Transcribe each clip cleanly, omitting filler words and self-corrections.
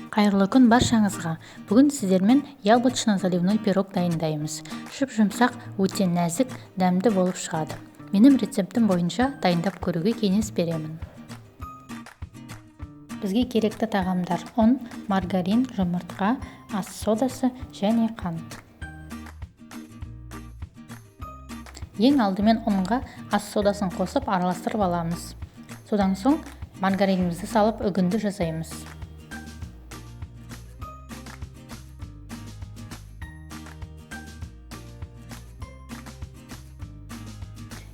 Қайырлы күн баршаңызға! Бүгін сіздермен яблочно-заливной пирог дайындаймыз. Жұп-жұмсақ, өте нәзік, дәмді болып шығады. Менің рецептім бойынша дайындап көруге кеңес беремін. Бізге керекті тағамдар: ұн, маргарин, жұмыртқа, ас содасы және қант. Ең алдымен ұнға ас содасын қосып араластырып аламыз. Содан соң маргаринімізді салып үгінді жасаймыз.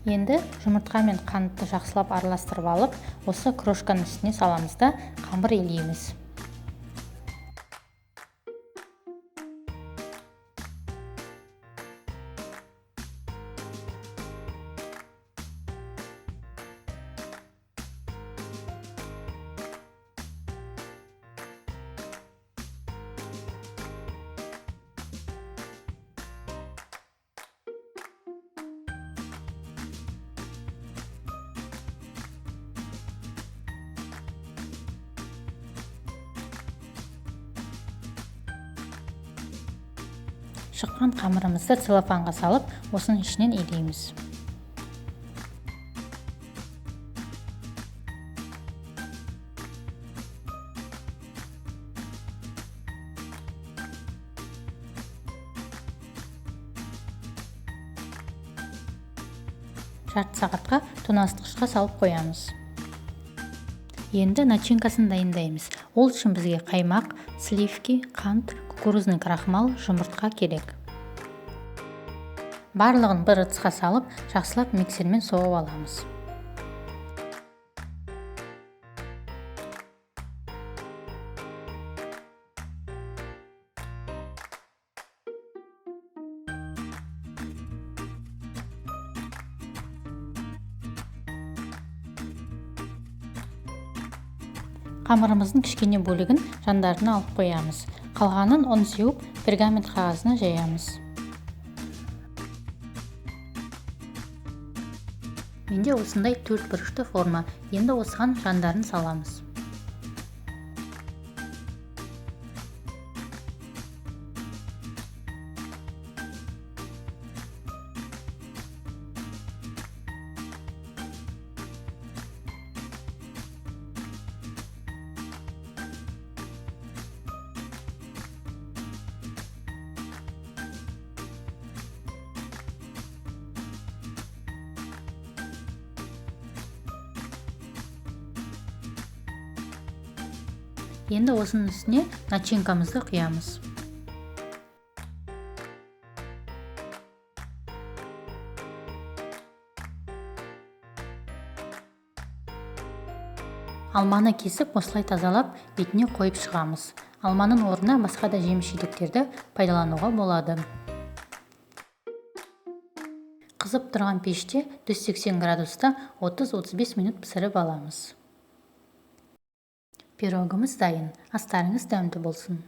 Енді жұмыртқа мен қантты жақсылап араластырып алып, осы крошканың үстіне саламыз да қамыр илейміз. Шыққан қамырымызды целлофанға салып, осының ішінен илейміз. Жарты сағатқа тоңазытқышқа салып қоямыз. Енді начинкасын дайындаймыз. Ол үшін бізге қаймақ, сливки, қант, кукурузный крахмал, жұмыртқа керек. Барлығын бір ыдысқа салып, жақсылап миксермен соғып аламыз. Қамырымыздың кішкене бөлігін жандарына алып қоямыз. Қалғанын ұн сеуіп, пергамент қағазына жаямыз. Менде осындай 4 бұрышты форма. Енді осыған жандарын саламыз. Енді осының үстіне начинкамызды құямыз. Алманы кесіп, осылай тазалап, бетіне қойып шығамыз. Алманың орнына басқа да жеміс-жидектерді пайдалануға болады. Қызып тұрған пеште 180 градуста 30-35 минут пісіріп аламыз. Пирогымыз дайын. Астарыңыз дәмді болсын.